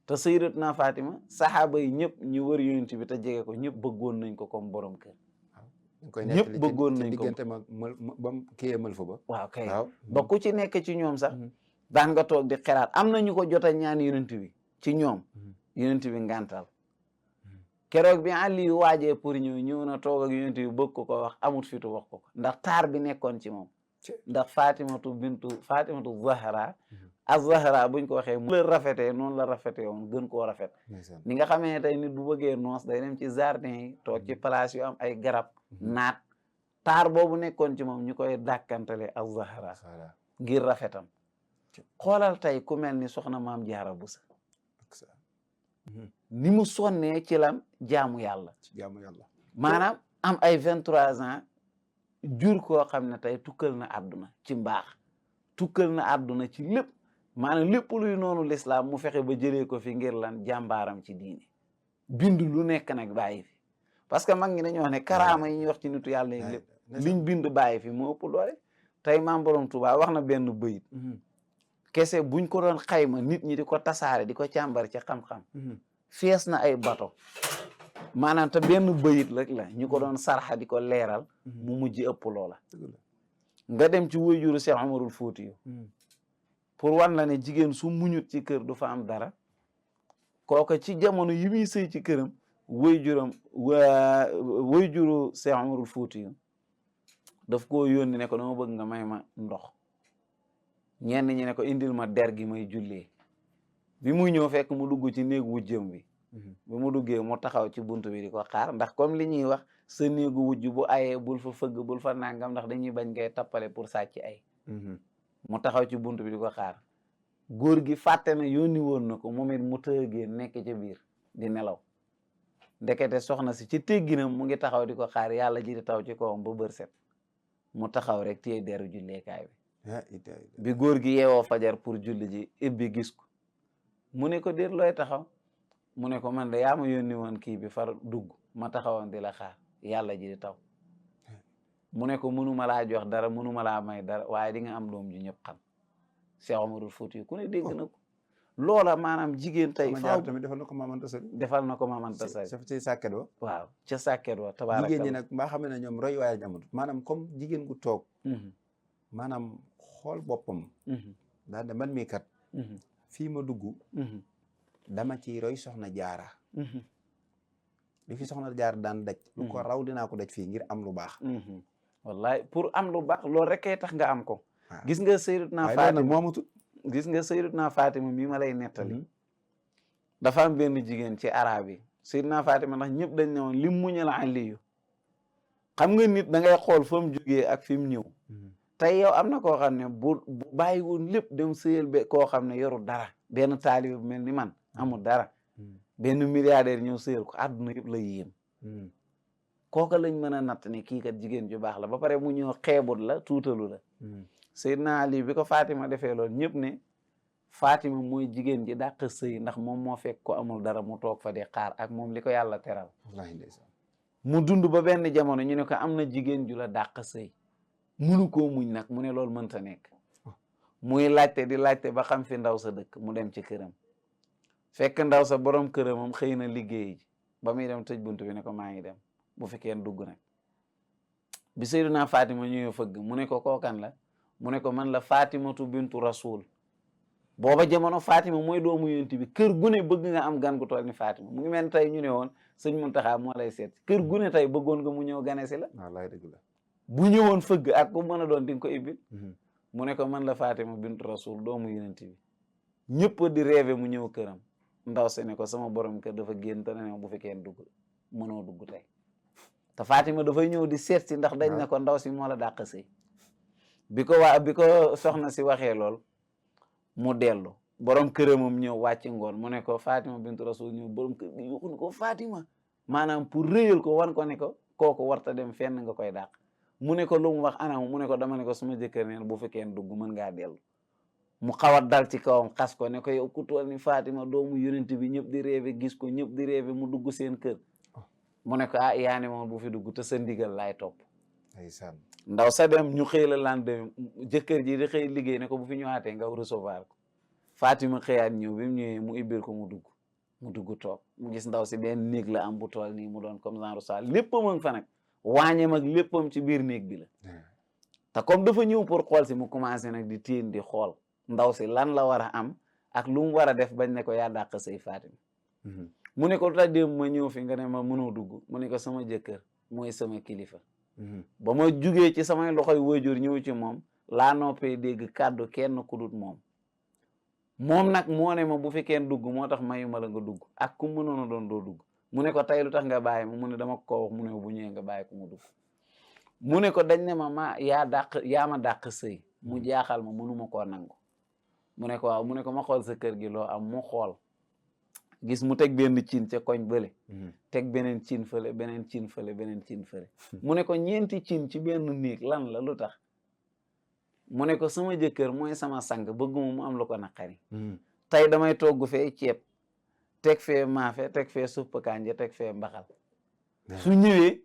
te Sayyidatuna Fatima saxaaba yi ñëpp ñu wër yonent bi te jege ko ñëpp bëggoon nañ ko comme borom kër ñëpp bëggoon nañ ko
diggante ma ba mu kiyee mël fa ba.
waaw kay
waaw
ba ku ci nekk ci ñoom sax daan nga toog di xelaat am na ñu ko jot a ñaan yonent bi ci ñoom yonent bi ngàntal keroog bi Ali waajee pour ñëw na toog ak yonent bi bëgg ko wax amut fitu wax ko ndax taar bi nekkoon ci moom ndax Fatimatu Zahra az-Zahra buñ ko waxee mu la rafetee noonu la rafetee woon gën koo rafet ni nga xamee ne tey nit bu bëggee noos day dem ci jardin yi toog ci place yu am ay garab naat taar boobu nekkoon ci moom ñu koy dàkkantale az-Zahra ngir rafetam xoolal tey ku mel ni soxna Maam Jaara Buso ni mu sonnee ci lan jaamu yàlla maanaam am ay 23 ans jur koo xam ne tey tukkal na àdduna ci mbaax tukkal na àdduna ci lépp maanaam lépp luy noonu lislaam mu fexe ba jëlee ko fi ngir lan jàmbaaram ci diine bind lu nekk nag bàyyi fi parce que mag ñi dañoo wax ne karaama yi ñuy wax ci nitu yàlla yi lépp liñ bind bàyyi fi moo ëpp doole tey maam borom Tuubaa wax na benn bëyit kese buñ ko doon xayma nit ñi di ko tasaare di ko càmbar ci xam-xam fees na ay bato maanaam te benn bëyit rek la ñu ko doon sarxa di ko leeral mu mujj ëpp loola nga dem ci waajuru Cheikh Omarul Fuutiyu pour wan la ne jigéen su muñut ci kër du fa am dara kooka ci jamono yi muy sëy ci këram waajuru Cheikh Omarul Fuutiyu daf koo yónni ne ko dama bëgg nga may ma ndox ñenn ñi ne ko indil ma der gi may jullee bi muy ñëw fekk mu dugg ci néegu wujjëm bi bi mu duggee mu taxaw ci buntu bi di ko xaar ndax comme li ñuy wax sa néegu wujj bu ayee bul fa fëgg bul fa nangam ndax dañuy bañ ngay tappale pour sàcc ay mu taxaw ci buntu bi di ko xaar góor gi fàtte na yónni woon na ko moom it mu tëggee nekk ci biir di nelaw ndekete soxna si ci tegginam mu ngi taxaw di ko xaar yàlla ji di taw ci kawam ba bër set mu taxaw rek téye deru julleekaay bi góor gi yeewoo fajar pour julli ji ibbi gis ko mu ne ko déet looy taxaw mu ne ko man de yaa ma yónni woon kii bi far dugg ma taxawoon di la xaar yàlla ji di taw mu ne ko mënuma laa jox dara mënuma laa may dara waaye di nga am doom ju ñëpp xam Cheikh Omarul Fuuti ku ne dégg na ko loola maanaam jigéen tey faaw
tamit defal na ko Maam Anta Sali
defal na ko Maam Anta Sali
ci sàkket wa
waaw ca sàkket wa tabaaraka
jigéen ñi nag mbaa xam ne ñoom roy waaye amul maanaam comme jigéen gu toog maanaam xool boppam daal de man mii kat fii ma dugg dama ci roy soxna jaara li fi soxna jaara daan daj lu ko raw dinaa ko daj fii ngir am lu baax
wallahi pour am lu baax loolu rek kay tax nga am ko gis nga Sayyidatuna Fatima
moomutu
gis nga Sayyidatuna Fatima mii ma lay nettali dafa am benn jigéen ci arab yi Sayyidatuna Fatima ndax ñëpp dañ ne woon lim muñal Aliyu xam nga nit da ngay xool fa mu jógee ak fi mu ñëw tey yow am na koo xam ne bu bàyyi woon lépp dem sëyal be koo xam ne yorul dara benn taalibe bu mel ni man amul dara benn milliardaire ñëw sëyal ko àdduna yëpp la yéem kooka lañ mën a natt ne kii kat jigéen ju baax la ba pare mu ñëw xeebut la tuutalu la Seydina Ali bi ko Fatima defee loolu ñëpp ne Fatima mooy jigéen ji dàq sëy ndax moom moo fekk ko amul dara mu toog fa di xaar ak moom li ko yàlla teral mu dund ba benn jamono ñu ne ko am na jigéen ju la dàq sëy munu koo muñ nag mu ne loolu mënta nekk muy laajte di laajte ba xam fi ndaw sa dëkk mu dem ci këram fekk ndaw sa borom këramam xëy na liggéey ji ba muy dem tëj buntu bi ne ko maa ngi dem bu fekkee dugg nag bi Seydina Fatima ñëwee fëgg mu ne ko kookan la mu ne ko man la Fatimatu bintu Rasul booba jamono Fatima mooy doomu yonent bi kër gune bëgg nga am gan gu toll ni Fatima mu ngi mel tey ñu ne woon sëñ Muntaxa moo lay seet kër gune tey bëggoon nga mu ñëw gane si la
wallaay dëgg la
bu ñëwoon fëgg ak ku mën a doon di nga ko ibbil mu ne ko man la Fatima bintu Rasul doomu yonent bi ñëpp di rêvé mu ñëw këram ndaw se ne ko sama borom kër dafa génn te ne bu fekkee dugg mënoo dugg tey te Fatima dafay ñëw di seet si ndax dañ ne ko ndaw si moo la dàq sëy bi ko soxna si waxee lool mu dellu borom këramam ñëw wàcc ngoon mu ne ko Fatima bintu Rasul ñëw borom kër gi yuxu ne ko Fatima maanaam pour réyal ko wan ko ne ko kooku warta dem fenn nga koy dàq mu ne ko lu mu wax anam mu ne ko dama ne ko suma jëkkër neen bu fekkee dugg mën ngaa dellu mu xaw a dal ci kawam xas ko ne ko yow ku toll ni Fatima doomu yonent bi ñëpp di rêvé gis ko ñëpp di rêvé mu dugg seen kër mu ne ko ah yaa ne moom bu fi dugg te sa ndigal laay topp ndaw sa dem ñu xëy la lendemain jëkkër ji di xëy liggéey ne ko bu fi ñëwaatee nga recevoir ko Fatima xëyaat ñëw bi mu ñëwee mu ibbil ko mu dugg toog mu gis ndaw si benn néeg la am bu tool nii mu doon comme genre saal lépp mën fa nag waañam ak léppam ci biir néeg bi la te comme dafa ñëw pour xool si mu commencé nag di tiin di xool ndaw si lan la war a am ak lu mu war a def bañ ne ko yaa dàq sëy Fatima mu ne ko lu tax démb ma ñëw fi nga ne ma mënoo dugg mu ne ko sama jëkkër mooy sama kilifa ba ma jugee ci samay loxoy waajur ñëw ci moom laa noppee dégg kàddu kenn ku dut moom nag moo ne ma bu fi kenn dugg moo tax mayuma la nga dugg ak ku mënoon a doon doo dugg mu ne ko tey lu tax nga bàyyi ma mu ne dama ko wax mu ne bu ñëwee nga bàyyi ko mu dugg mu ne ko dañ ne ma yaa ma dàq sëy mu jaaxal ma mënuma koo nangu mu ne ko waaw mu ne ko ma xool sa kër gi loo am mu xool gis mu teg benn cin ca koñ bële teg beneen cin fële beneen cin fële beneen cin fële mu ne ko ñeenti cin ci benn néeg lan la lu tax mu ne ko sama jëkkër mooy sama sang bëgguma mu am lu ko naqari tey damay togg fee ceeb teg fee maafe teg fee supp kànja teg fee mbaxal su ñëwee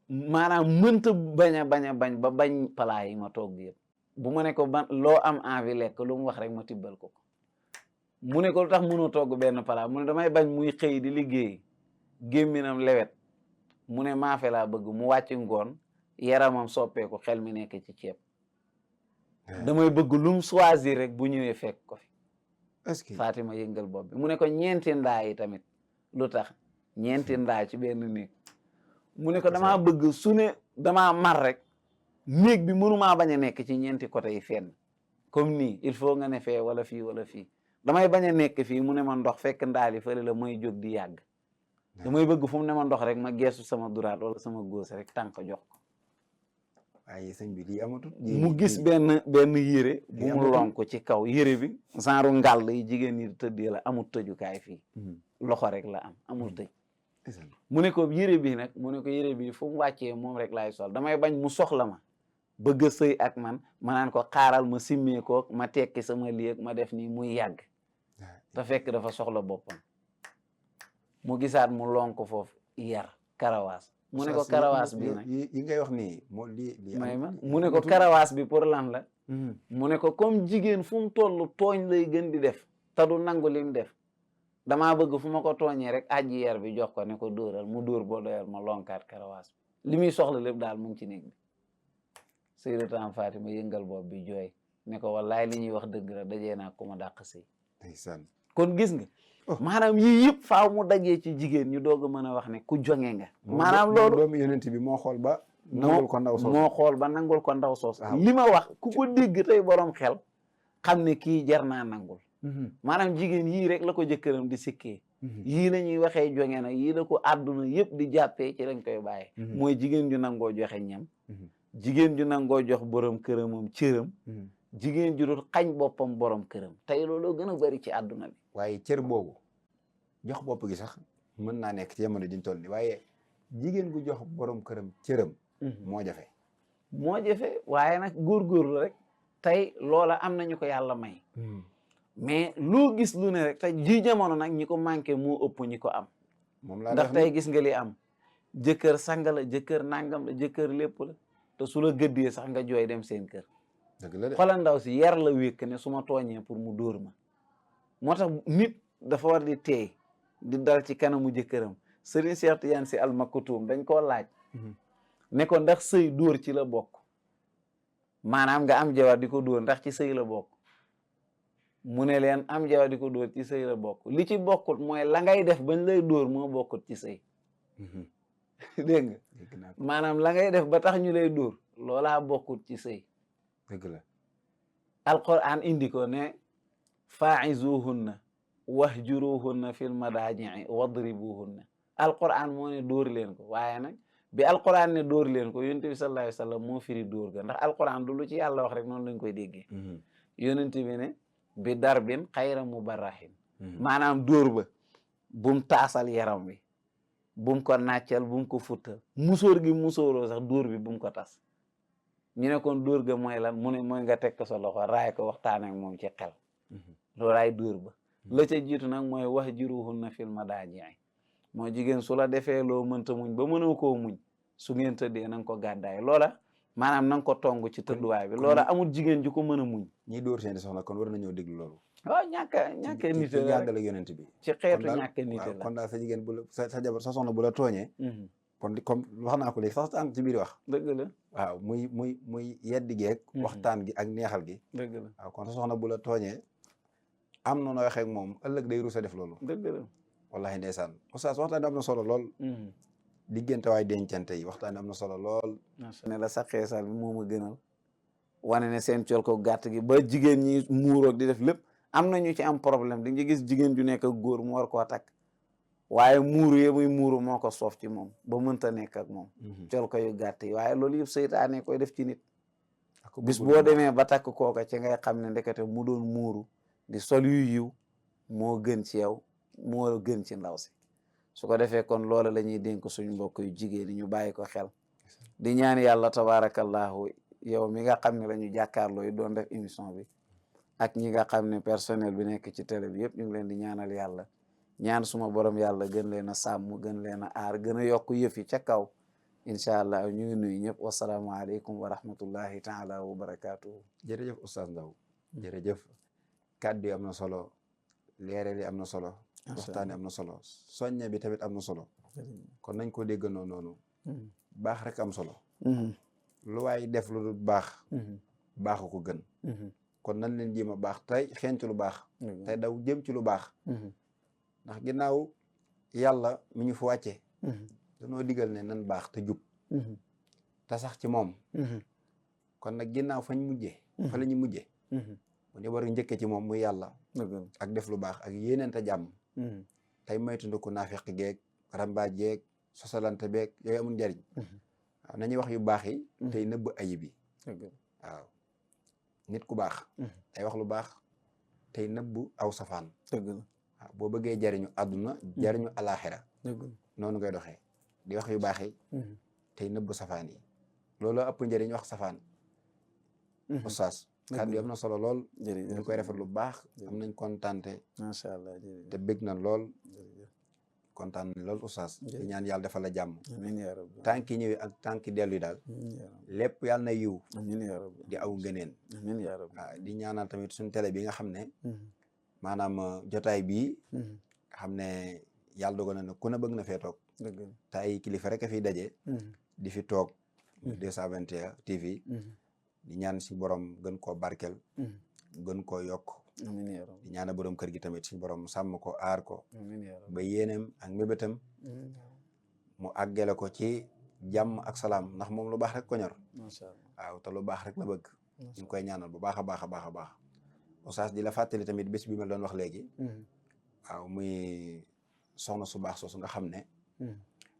maanaam mënta bañ ba bañ palaa yi ma togg yëpp bu ma ne ko ban loo am envie lekk lu mu wax rek ma tibbal ko mu ne ko lu tax mënoo togg benn palaa mu ne damay bañ muy xëy di liggéey gémminam lewet mu ne maafe laa bëgg mu wàcc ngoon yaramam soppeeku xel mi nekk ci ceeb damay bëgg lu mu choisir rek bu ñëwee fekk ko fi
est-ce que
Fatima yëngal bopp bi mu ne ko ñeenti ndaa yi tamit lu tax ñeenti ndaa ci benn néeg mu ne ko damaa bëgg su ne damaa mar rek néeg bi mënumaa bañ a nekk ci ñeenti côté yi fenn comme nii il faut nga ne fee wala fii wala fii damay bañ a nekk fii mu ne ma ndox fekk ndaali fële la mooy jóg di yàgg damay bëgg fu mu ne ma ndox rek ma geesu sama droite wala sama gauche rek tànk jox ko
waaye sëñ bi lii amatul
mu gis benn yére bu mu lonk ci kaw yére bi genre ngàll yi jigéen ñi tëddee la amul tëjukaay fii loxo rek la am amul tëj mu ne ko yére bi nag mu ne ko yére bi fu mu wàccee moom rek laay sol damay bañ mu soxla ma bëgg a sëy ak man ma naan ko xaaral ma simmee ko ma tekki sama lii ak ma def nii muy yàgg te fekk dafa soxla boppam mu gisaat mu lonk foofu yar karawaas mu ne ko karawaas bi nag
yi ngay wax nii moo lii
may ma mu ne ko karawaas bi pour lan la mu ne ko comme jigéen fu mu toll tooñ lay gën di def te du nangu lim def damaa bëgg fu ma ko tooñee rek aji yar bi jox ko ne ko dóoral mu dóor boo doyal ma lonkaat karawaas bi li muy soxla lépp daal mu ngi ci néeg bi Sayyidatuna Fatima yëngal bopp bi jooy ne ko wallaay li ñuy wax dëgg la dajee naa ko ma dàq sëy kon gis nga maanaam yii yëpp faaw mu dajee ci jigéen ñu doog a mën a wax ne ku jonge nga maanaam loolu
doomu yonent bi moo xool ba nangul ko ndaw soos
moo xool ba nangul ko ndaw soos li ma wax ku ko dégg tey borom xel xam ne kii jar naa nangul maanaam jigéen yii rek la ko jëkkëram di sikkee yii la ñuy waxee jonge na yii la ko àdduna yëpp di jàppee ci lañ koy bàyyee mooy jigéen ju nangoo joxe ñam jigéen ju nangoo jox borom këramam cëram jigéen ju dul xañ boppam borom këram tey looloo gën a bari ci àdduna bi
waaye cër boobu jox bopp gi sax mën naa nekk ci jamono jiñ toll ni waaye jigéen gu jox borom këram cëram moo jafe
waaye nag góorgóorlu rek tey loola am nañu ko yàlla may mais loo gis lu ne rek tey ji jamono nag ñi ko manqué moo ëpp ñi ko am
moom laa
ndax tey gis nga li am jëkkër sang la jëkkër nangam la jëkkër lépp la te su la gëddee sax nga jooy dem seen kër
dëgg la de
xoolal ndaw si yar la wékk ne su ma tooñee pour mu dóor ma moo tax nit dafa war di teey di dal ci kanamu jëkkëram Serigne Cheikh Tidiane Sy Al Maktoum dañ koo laaj ne ko ndax sëy dóor ci la bokk maanaam nga am jabar di ko dóor ndax ci sëy la bokk mu ne leen am jabar di ko dóor ci sëy la bokk li ci bokkut mooy la ngay def bañ lay dóor moo bokkut ci sëy dégg nga maanaam la ngay def ba tax ñu lay dóor loolaa bokkut ci sëy
dëgg la
alquran indi ko ne faa'izuhunna wahjuruhunna fil madaaji'i wadribuhunna alquran moo ne dóor leen ko waaye nag bi alquran ne dóor leen ko yonent bi sallallahu alayhi wa sallam moo firi dóor ga ndax alquran du lu ci yàlla wax rek noonu lañ koy déggee yonent bi ne bi darbin xayra mubarrahin maanaam dóor ba bum taasal yaram wi bum ko nàccal bum ko futtal musóor gi musóoroo sax dóor bi bum ko tas ñu ne kon dóor ga mooy lan mu ne mooy nga teg ko sa loxo raay ko waxtaan ak moom ci xel loolaay dóor ba la ca jiitu nag mooy wahjuruhunna fil madaaji'i mooy jigéen su la defee loo mënta muñ ba mënoo koo muñ su ngeen tëddee na nga ko gàddaay loola maanaam na nga ko tong ci tëdduwaay bi loola amul jigéen ju ko mën a muñ
ñiy dóor seen soxna kon war nañoo déglu loolu
waaw ñàkk nite la
yàddal ak yonent bi
ci xeetu ñàkk nite la
kon daal sa jigéen bu la sa jabar sa soxna bu la tooñee kon comme wax naa ko léegi sax tànk ci biir wax.
dëgg la.
waaw muy yeddi geeg. waxtaan gi ak neexal gi.
dëgg la.
waaw kon sa soxna bu la tooñee am na noo waxee ak moom ëllëg day rusa def loolu.
dëgg la.
wallahi ndeysaan oustaz waxtaan am na solo lool. diggante waay dencante yi waxtaan am na solo lool.
ne la sa xeesal bi moo ma gënal. wane ne seen col ko gàtt gi ba jigéen ñi muuroog di def lépp am na ñu ci am problème di nga gis jigéen ju nekk ak góor mu war koo takk waaye muuru ye muy muuru moo ko soof ci moom ba mënta nekk ak moom. col ko yu gàtt yi waaye loolu yëpp seytaane koy def ci nit. bis boo demee ba takk kooka ci ngay xam ne ndekete mu doon muuru di sol yu yiw moo gën ci yow moo gën ci ndaw si. su ko defee kon loola la ñuy dénk suñu mbokk yu jigéen ñu bàyyi ko xel di ñaan yàlla tabaarakallahu yow mi nga xam ne la ñu jàkkaarloo yi doon def émission bi ak ñi nga xam ne personnel bi nekk ci télé bi yëpp ñu ngi leen di ñaanal yàlla ñaan suma borom yàlla gën leen a sàmm gën leen a aar gën a yokk yëf yi ca kaw incha allah ñu ngi nuyu ñëpp wasalaamaaleykum wa rahmatullahi taala wa barakaatuhu.
jërëjëf oustaz Ndaw jërëjëf kàddu yi am na solo leeral yi am na solo waxtaane am na solo soññe bi tamit am na solo kon nañ ko déggandoo noonu baax rek am solo lu waay def lu dul baax baaxu ko gën kon nañ leen jéem a baax tey xeeñ ci lu baax tey daw jëm ci lu baax ndax ginnaaw yàlla mi ñu fa wàcce danoo digal ne nan baax te jub te sax ci moom kon nag ginnaaw fañ mujjee fa la ñu mujjee mu ne war a njëkke ci moom muy yàlla ak def lu baax ak yéeneente jàmm tey moytandiku naafeq geeg rambaaj geeg sosalante beeg yooyu amul njariñ waaw nañuy wax yu baax yi tey nëbb ayib yi waaw nit ku baax tey wax lu baax tey nëbb aw safaan waaw boo bëggee jariñu àdduna jariñu alaxira noonu ngay doxee di wax yu baax yi tey nëbb safaan yi loolu ëpp njëriñ wax safaan oustaz kàddu yi am na solo lool ñu koy rafet lu baax am nañ kontante
macha allah
te bëgg na lool kontaan nañ lool oustaz di ñaan yàlla defal la jàmm
amiin yaa rabbi
tànki ñëwi ak tànki dellu yi daal lépp yàlla na yiw
amiin yaa rabbi
di aw ngëneen
amiin yaa rabbi
waaw di ñaanal tamit suñu télé bi nga xam ne maanaam jotaay bii nga xam ne yàlla dogal na ne ku ne bëgg na fee toog te ay kilifa rek a fiy daje di fi toog 221 TV di ñaan si borom gën koo barkel gën koo yokk
amiin yaa rabbi
di ñaana borom kër gi tamit si borom sàmm ko aar ko
amiin yaa rabbi
ba yéeneem ak mébétam mu àggale ko ci jàmm ak salaam ndax moom lu baax rek ko ñor
macha allah
waaw te lu baax rek la bëgg ñu ngi koy ñaanal bu baax a baax a baax a baax oustaz di la fàttali tamit bés bi ma doon wax léegi waaw muy soxna su baax soosu nga xam ne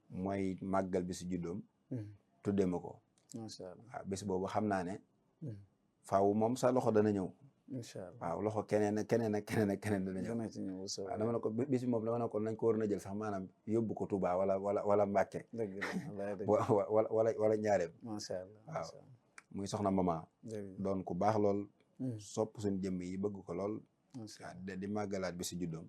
mooy màggal bi si juddoom tuddee ma ko
macha allah
waaw bés boobu xam naa ne faaw moom sa loxo dana ñëw
incha allah
waaw loxo keneen ak keneen ak keneen ak keneen dana ñëw
dana ci ñëw
waaw dama ne ko bés bi moom dama ne ko nañ ko war na jël sax maanaam yóbbu ko Touba wala Mbàkke
dëgg la
wala Njaareem
macha allah
waaw muy soxna mama doon ku baax lool sopp suñu jëmm yi bëgg ko lool waaw di màggalaat bi si juddoom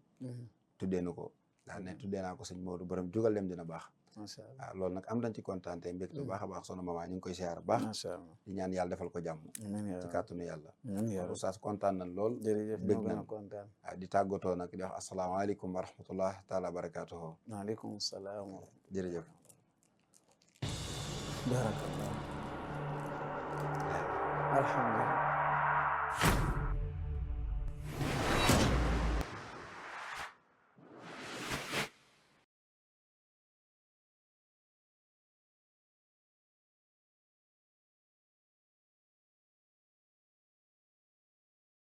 tuddee na ko daa ne tuddee naa ko sëñ Modou borom jugal dem dina baax
macha allah
waaw loolu nag am nañ ci kontaan te mbégte bu baax a baax soxna mama ñu ngi koy siyaar baax
macha allah
di ñaan yàlla defal ko jàmm ci kàttanu yàlla oustaz kontaan nañ lool
jërëjëf
bég
ñoo gën a
nañ
kontaan
waaw di tàggatoo nag di wax asalaamaaleykum wa rahmatullah taala wa barakatuhu
waaleykum salaam
jërëjëf
barakallah alhamdulillah